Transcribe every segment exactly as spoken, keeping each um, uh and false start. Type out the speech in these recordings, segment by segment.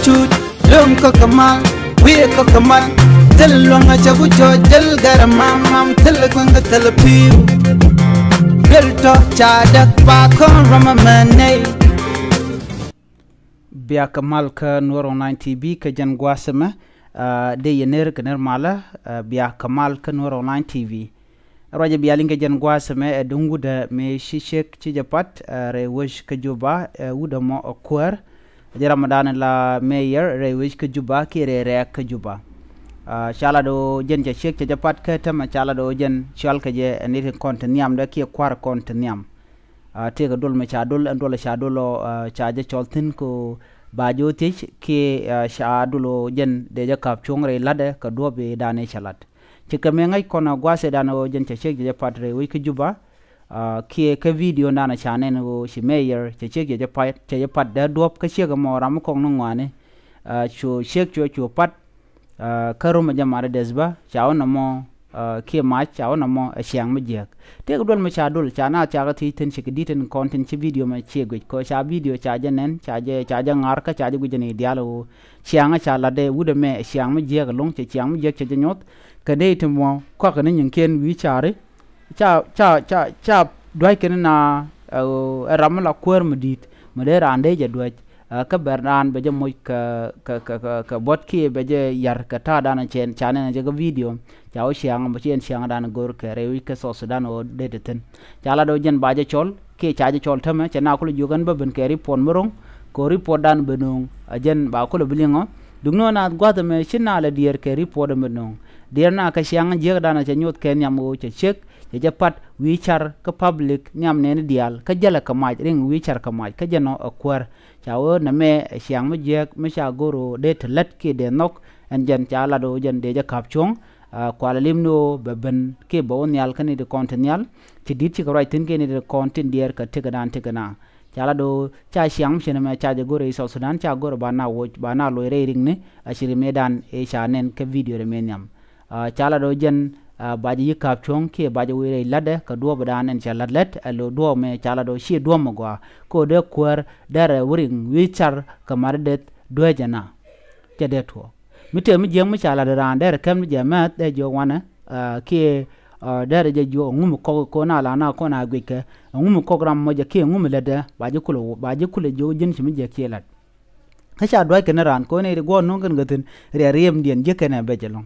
Cut luŋ kä kɛ mal, wi̱i̱ kä kɛ mal. Thil luŋ a cɛ ku cɔ jäl gɛr mam mam, thil kueŋ kä thil pi̱w. Thil tɔ ca däk pa kɔn rɔm a mɛ nɛy. Bia kɛ mal kä Nuɔr Online T V kä jɛn gua̱a̱th ɛmɛ, ah, dee yɛ ner kɛ ner malä, ah, bia kɛ mal kä Nuɔr Online T V. Ruacɛ bia liŋ kɛ jɛn gua̱a̱th ɛmɛ ɛ duŋ wutdä mëë ci ciek ci jɛ pat, ah, rɛy wec kä Juba, ɛ wutdä mɔ ɛ kuäär. Jɛ ramdan la mayor rɛy wec kä Juba kiɛ rɛy rɛɛk kä Juba. Ah, ca lat ɣöö jɛn cɛ ciek cɛ jɛ pat kä tämɛ ca lat ɣöö jɛn cɔal kɛ jɛ ɛ nit kɔn ti nhiamdɛ kiɛ kua̱r kɔn ti nhiam. Ah, tëëkɛ duɔl mi ca duɔl, ɛn duɔl ca duɔl ɔ, ah, ca jɛ cɔl thi̱n kɛ ɣöö ba jɛ wä thiec kiɛ, ah, ca duɔl ɣöö jɛn dee jɛ ka̱p cuɔ̱ŋ rɛy la̱tdɛ kɛ duɔ̱ɔ̱p i̱ dan i̱ cɛ la̱t. Ci kɛ mëë ŋäc kɔn a gua̱a̱th ëëdan ɣöö jɛn cɛ ciek cɛ jɛ pat rɛy wec kä Juba. Ah, kiɛ kä video dan ca nɛn ɣöö ci mayor cɛ ciek cɛ jɛ pat, cɛ jɛ pat dee duɔ̱ɔ̱p kä ciek ɛmɔ ram mi kɔk ni ŋɔaani. Ah, cu ciek cuɛ cu pat. Ah, kä rum ɛ jɛ mat ɛ deth bä ca wä nɔmɔ, ah, kiɛ mac ca wä nɔmɔ ɛ ciaŋ mi jiääk. Tëëkɛ duɔl mi ca duɔl ca naath ca kɛ thiec thi̱n ci kɛ di̱t tin kɔn tin ci video mɛ ciɛ guic kɛ ca video ca jɛ nɛn ca jɛ, ca jɛ ŋa̱r kä ca jɛ guic jɛ ni diaal ɣöö ciaŋ ca latdɛ wut ɛmɛ ɛ ciaŋ mi jiääk ɛlɔ̱ŋ cɛ ciaŋ mi jiääk cɛ jɛ nyoth. Kɛ dee ti mɔ kuak ni nyiŋkiɛn wi̱i̱ ca̱ri. Ca, ca, ca, ca dua̱ckɛ ni na, ɛ, ɛ ram mi la kuäär mi di̱i̱t mi dee raan dee jɛ duäc. Ɛ, kä bɛr raan bɛ jɛ moc kɛ, kɛ, kɛ, kɛ, kɛ buɔt kiɛ bɛ jɛ yar kɛ ta̱a̱dan cɛ, ca nɛn cɛ kɛ video. Ca wä ciaŋ bɛ ci ɛn ciaŋdan go̱r kɛ rɛy wi̱c kä South Sudan ɣöö dee ti thi̱n. Ca lat ɣöö jɛn ba jɛ cɔl kiɛ ca jɛ cɔl tämɛ cɛ na kulɛ jiök ɛn bä ben kɛ report mi ro̱ŋ. Kɛ ɣöö reportdan ben nööŋ ɛ jɛn ba kulɛ bi liŋɔ. Duŋni ɣöö naath gua̱th ɛmɛ ci na lɛ diɛɛr kɛ report ɛmɛ nööŋ. Diɛɛr na kɛ ciaŋ jiäkdan cɛ nyoth kɛ nhiam ɣöö cɛ ciek. Cɛ jɛ pat wi̱i̱ car kä public nhiam nɛɛni diaal kä jälɛ kɛ mac riŋ wi̱i̱ car kɛ mac kä jɛn ɔ ɛ kuäär. Ca wee nɛmɛ ɛ ciaŋ mi jiääk mi ca go̱r ɣöö dee te lät kiɛ dee nhɔk. Ɛn jɛn ca lat ɣöö jɛn dee jɛ ka̱p cuɔ̱ŋ. Ah, kualɛ lim ni ɣöö bɛ ben kiɛ bɛ wä nhial kä ni ti kɔn ti nhial. Ci di̱t cikɛ ruac thi̱n kiɛ ni ti kɔn tin diɛɛr kɛ tikɛ dan tikɛ na. Ca lat ɣöö ca ciaŋ mi ci nɛmɛ ca jɛ go̱r rɛy South Sudan ca go̱r ba na woc ba na loc rɛy riŋni. A ci ri mëëdan ëë ca nɛn kä video ri mëë nhiam. Ah, ca lat ɣöö jɛn, ah, ba jɛ yi̱ ka̱p cuɔ̱ŋ kiɛ ba jɛ wee rɛy la̱tdɛ kɛ duɔ̱ɔ̱pdan ɛn cɛ la̱t lät ɛ lo̱ duɔ̱ɔ̱p mëë ca lat ɣöö ciɛ duɔ̱ɔ̱p mi gɔaa. Kɛ ɣöö dee kuäär derɛ wä riŋ wi̱i̱ car kɛ mat deth dueecɛ na. Cɛ dee tuɔɔk mi tëë mi jiäk mi ca lat raan derɛ kɛm mi jɛ mɛth dee jiök wanɛ, ah, kiɛ, ah, derɛ jɛ jiök ɛŋu mi kɔk kɔn a la na kɔn a guickɛ ɛŋu mi kɔk ram mɔcɛ kiɛ ɛŋu mi lätdɛ ba ji̱ kulɛ, ba ji̱ kulɛ jiök ji̱n ci mi jiäk ciɛ la̱t. Kä ca dua̱ckɛ ni raan kɔn i̱ guɔ no̱o̱ŋ kɛn kɛ thi̱n riɛk riɛmdiɛn jiäkɛn ɛ bɛc ɛlɔ̱ŋ.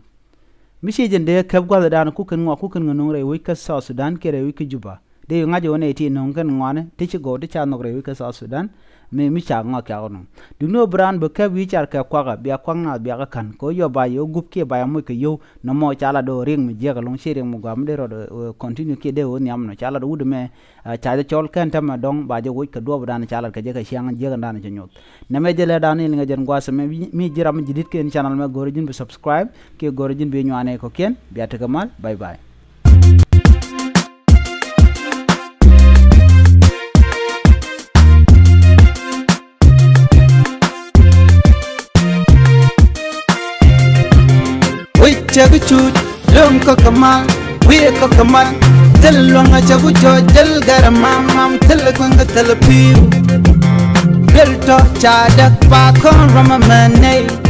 Mi ciɛ jɛn dee kɛp gua̱thdan kukɛn ŋɔak kukɛn ŋä no̱o̱ŋ rɛy wec kä South Sudan kiɛ rɛy wec kä Juba. Dee yu ŋa̱c ɣöö nɛy ti no̱o̱ŋ kɛn ŋɔaani ti ci gɔw ti ca nhɔk rɛy wec kä South Sudan. Mi, mi ca ŋɔak kiak ɣä no̱o̱ŋ duŋni ɣöö bi raan bi kɛp wi̱i̱ car kɛ kuakä bia kuak naath bia kä ka̱n kɛ ɣöö yɔ ba yɛ ɣä gup kiɛ ba yɛ moc kɛ yio̱w. Nɔmɔ ca lat ɣöö riɛk mi jiäk ɛlɔ̱ŋ ci riɛk mi gɔaa mi dee rɔɔd, eh, continue kiɛ dee ɣöö nhiam nɔ ca lat wut ɛmɛ. Ah, ca jɛ cɔl kɛn tämɛ dɔ̱ŋ ba jɛ woc kɛ duɔ̱ɔ̱pdan ca lat kɛ jɛ kɛ ciaŋ jiäkdan cɛ nyoth. Nɛmɛ jɛ lɛtdan in liŋɛ jɛn gua̱a̱th ɛmɛ mi ji̱ ram mi ji̱ di̱t kɛn channel mɛ go̱o̱rɛ ji̱n bi subscribe kiɛ go̱o̱rɛ ji̱n bi nyuanɛ kɔ̱kiɛn bia tekɛ mal. Bye bye. Wi̱c cɛ bi cuc luŋ kä kɛ mal, wi̱i̱ kä kɛ mal. Thil luŋ a cɛ ku cɔ jäl gɛr mam mam, thil kueŋ kä thil pi̱w. Thil tɔ ca däk pa kɔn rɔm a mɛ nɛy.